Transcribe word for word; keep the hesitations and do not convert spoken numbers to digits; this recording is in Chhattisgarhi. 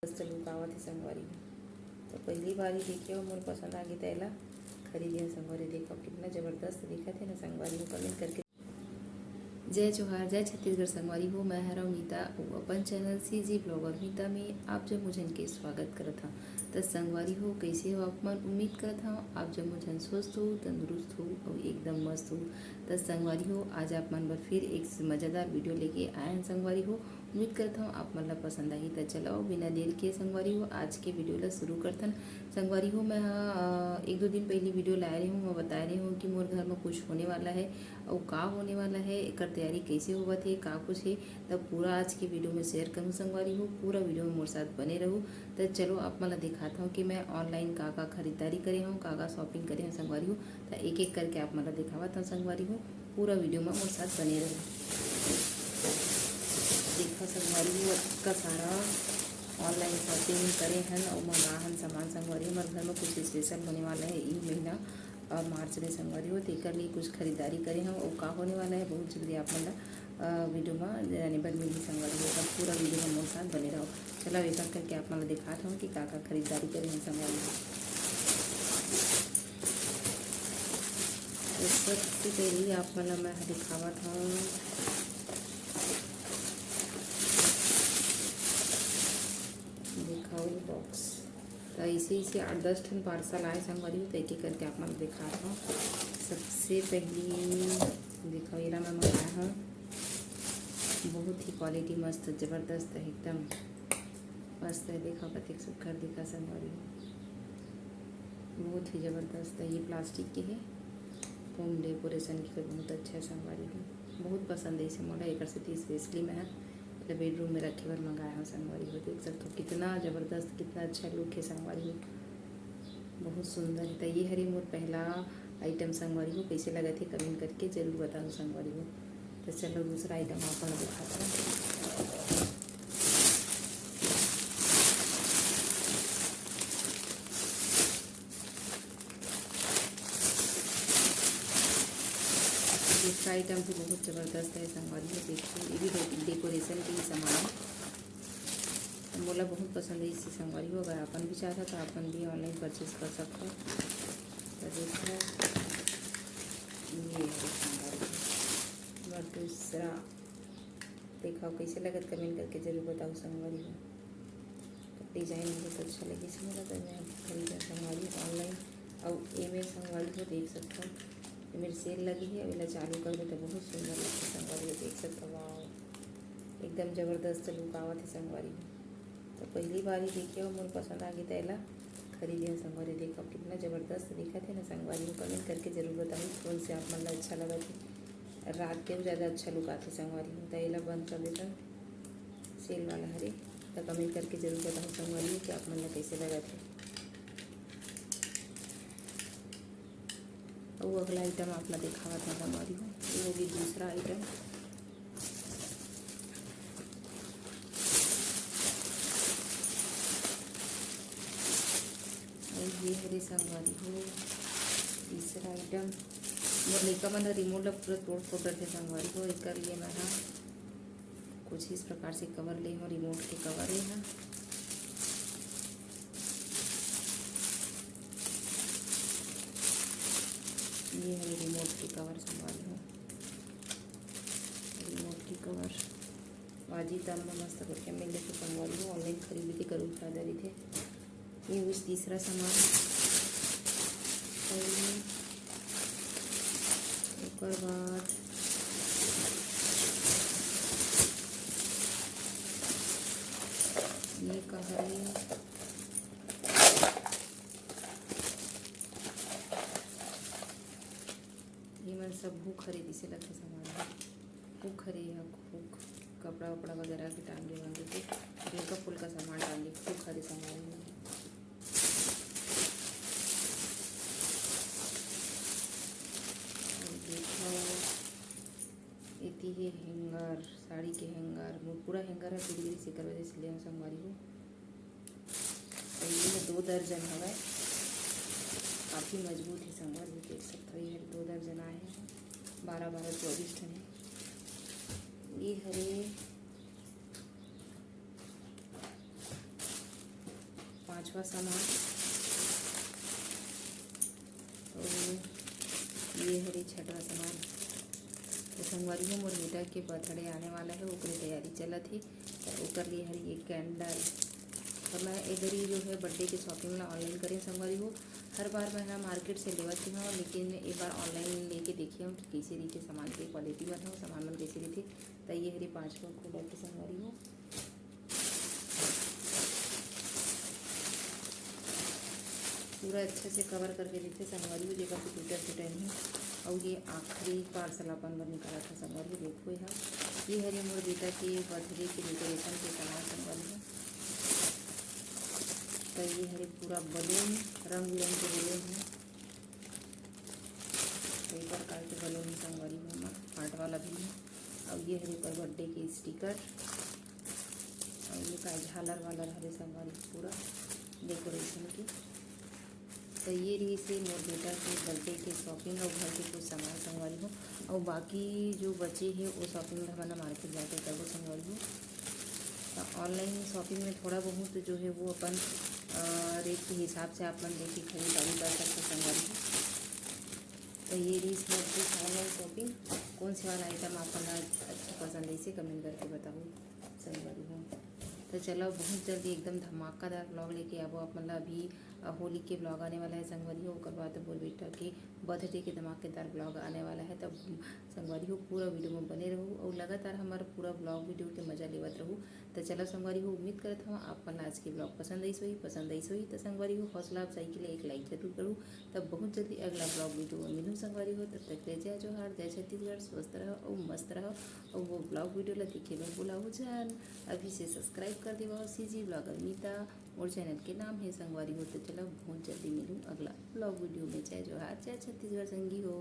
जबरदस्त look आवत हे संगवारी हो। तो पहली बार ही देखे हो, मोर पसंद आ गे, त एला खरीदे हो संगवारी। देखो कितना जबरदस्त दिखत हे ना संगवारी हो, comment करके। जय जोहार, जय छत्तीसगढ़ संगवारी हो। मैं हरव मीता, अउ अपन channel C G blogger मीता में आप जम्मो झन के स्वागत करत हव। त संगवारी हो, कैसे हो आप मन? उम्मीद करत हव आप जम्मो झन स्वस्थ हो, तंदुरुस्त हो अउ एकदम मस्त हो। त संगवारी हो, आज आप मन बर फिर एक मजेदार video लेके आए हन संगवारी हो। उम्मीद करत हव आप मन ला पसंद आही। त चलो बिना देर के संगवारी हो, आज के video ला शुरू करथन। संगवारी हो, मैं ह, अ, एक दो दिन पहली video लाए रहे हूँ, मैं बताए रहे हूँ कि मोर घर में कुछ होने वाला है अउ का होने वाला है, एकर तैयारी कैसे होवत हे, का कुछ हे, त पूरा आज के video में share करूँ संगवारी हो। पूरा video में मोर साथ बने रहू। त चलो आप मन ला दिखात हूँ कि मैं online का का खरीदारी करे हूँ, का का shopping करे हूँ संगवारी हो। त एक एक करके आप मन ला दिखावत हूँ संगवारी हो, पूरा video में मोर साथ बने रहू। देखा संगवारी हो, अतका सारा online shopping करे हन अउ मंगा हन सामान संगवारी हो। हमर घर में कुछ special होने वाला है ई महीना अउ मार्च में संगवारी हो, तेकर लिए कुछ खरीदारी करे हन अउ का होने वाला है बहुत जल्दी आप मन ला, अ, video में जाने बर मिलही संगवारी हो। तब पूरा video में मोर साथ बने रहो। चलो एक एक करके आप मन ला दिखात हूँ कि का का खरीदारी करे हन संगवारी हो। तो सबसे पहले आप मन ला मैं दिखावत हूँ, दिखाओ ये box। तो ऐसे ऐसे आठ दस ठन parcel आए संगवारी हो, तो एक एक करके आप मन ला दिखात हूँ। सबसे पहली दिखाओ, एला मैं मंगाए हूँ, बहुत ही quality मस्त, जबरदस्त है एकदम। मस्त है, देखा कतेक सुग्घर दिखा संगवारी हो, बहुत ही जबरदस्त है। ये plastic के है, home decoration के लिए बहुत अच्छा है संगवारी हो, बहुत पसंद है इसे मोला, एकर सेती specially मैं ह एला bedroom में रखे बर मंगाए हव संगवारी हो। देख सकत हो कितना जबरदस्त, कितना अच्छा look है संगवारी हो, बहुत सुंदर है। त ये हरे मोर पहला item संगवारी हो, कैसे लगत हे comment करके जरूर बताओ संगवारी हो। तो चलो दूसरा item आप मन दिखाते हैं। दूसरा item भी बहुत जबरदस्त है संगवारी हो, देखिए ये भी डे-, decoration के ही सामान है। मोला बहुत पसंद है इसी संगवारी हो, अगर आपन भी चाहता तो आपन भी online purchase कर सकते हो। तो देखो ये है संगवारी हो। और दूसरा देखो कैसे लगत comment करके जरूर बताओ संगवारी हो। Design बहुत अच्छा लगिस मोला, तो मैं खरीदा संगवारी online। अउ एमे संगवारी हो देख सकथव, एमेर sale लगे हे, अउ एला चालू करबे तो बहुत सुंदर लगथे संगवारी हो, देख सकथव। Wow, एकदम जबरदस्त look आवत हे संगवारी हो। तो पहली बार ही देखे हो, मोर पसंद आ गे, तो एला खरीदे हो संगवारी। देखो कितना जबरदस्त दिखत हे ना संगवारी हो। Comment करके जरूर बताओ कौन से आप मन ला अच्छा लगत हे। रात के भी ज़्यादा अच्छा look आथे संगवारी हो। तो एला बंद कर देथन, sale वाला हरे। तो comment करके जरूर बताओ संगवारी हो कि आप मन ला कैसे लगत हे। अउ अगला item आप ला दिखावत हव संगवारी हो, ये होगी दूसरा item। अउ ये हरे संगवारी हो तीसरा item। मोर लइका मन ह remote ला पूरा तोड़ फोड़ डरथे संगवारी हो, एकर लिए मैं ह कुछ इस प्रकार से cover ले हव, remote के cover ए ह। ये हरे remote के cover संगवारी हो, remote के cover। बाजी दाम में मस्त करके मिल जथे संगवारी हो, online खरीदी के करू फायदा रहिथे। ये होइस तीसरा सामान। अउ ओकर बाद ये का हरे, ये मन सब hook खरीदिस हे लगथे संगवारी हो। Hook हरे, ये ह hook, कपड़ा वपड़ा वगैरह के टांगे वांगे के, हल्का फुल्का सामान टांगे, hook हरे संगवारी हो। अउ देखो, एती हे hanger, साड़ी के hanger, मोर पूरा hanger ह टूट गिस, एकर वजह से ले हव संगवारी हो। अउ ये ह दो दर्जन हवय, काफ़ी मजबूत हे संगवारी हो, देख सकत हव, ये ह दो दर्जन आए हे, बारह बारह चौबीस ठन हे। ये हरे पांचवा सामान, तो ये हरे छठवा सामान। तो संगवारी हो, मोर बेटा के बर्थडे आने वाला है, ओकरे तैयारी चलत हे, तो ओकर लिए हरे ये कैंडल। तो मैं ए दरी जो है बर्थडे के शॉपिंग ला ऑनलाइन करें संगवारी हो। हर बार मैं ह मार्केट से लेवत ही हूँ, लेकिन एक बार ऑनलाइन लेके देखे हूँ कि कैसे रहिथे सामान के क्वालिटी बताओ, सामान मन कैसे रहिथे। तो ये हरे पांचवा प्रोडक्ट संगवारी हो, पूरा अच्छा से कवर करके देथे संगवारी हो, जेकर से टूटे फूटे नहीं। और ये आखिरी पार्सल अपन बर निकाला था संगवारी हो, देखो यहाँ ये हरे मोर बेटा के बर्थडे के डेकोरेशन के सामान संगवारी हो। तो ये हरे पूरा बलून, रंग बिरंग के बलून है, कई प्रकार के बलून है संगवारी हो, हार्ट वाला भी है। और ये हरे ओकर बर्थडे के स्टिकर, और ये का झालर वालर हरे संगवारी पूरा डेकोरेशन के। तो ये रहिस हे मोर बेटा के बर्थडे के शॉपिंग और घर के कुछ सामान संगवारी हो, और बाकी जो बचे हे वो शॉपिंग हमन मार्केट जाके करबो संगवारी हो। तो ऑनलाइन शॉपिंग में थोड़ा बहुत जो है वो अपन रेट के हिसाब से आप मन देख के खरीदारी कर सकते संगवारी हो। तो ये रहिस मोर कुछ ऑनलाइन शॉपिंग। कौन से वाला आइटम आप मन ला अच्छा पसंद है, इसे कमेंट करके बताओ संगवारी हो। तो चलो, बहुत जल्दी एकदम धमाकेदार ब्लॉग लेके आबो आप मन ला। अभी अ, होली के ब्लॉग आने वाला है संगवारी हो, ओकर बाद मोर बेटा के बर्थडे के धमाकेदार ब्लॉग आने वाला है। तब संगवारी हो, पूरा वीडियो में बने रहू और लगातार हमारा पूरा ब्लॉग वीडियो के मजा लेवत रहू। तो चलो संगवारी हो, उम्मीद करत हूँ आप मन ला आज के ब्लॉग पसंद आइस होही। पसंद आइस होही तो संगवारी हो, हौसला अफजाई के लिए एक लाइक जरूर करू। तब बहुत जल्दी अगला ब्लॉग वीडियो में मिलूँ संगवारी हो। तब तक ले जय जोहार, जय छत्तीसगढ़, स्वस्थ रहो और मस्त रहो। और वो ब्लॉग वीडियो ला देखे में भुलाओ झन, अभी से सब्सक्राइब कर देवा। सी जी ब्लॉगर मीता मोर चैनल के नाम है संगवारी हो। तो चलो, बहुत जल्दी मिलूँ अगला ब्लॉग वीडियो में। जय जोहार, जय छत्तीसगढ़ संगी हो।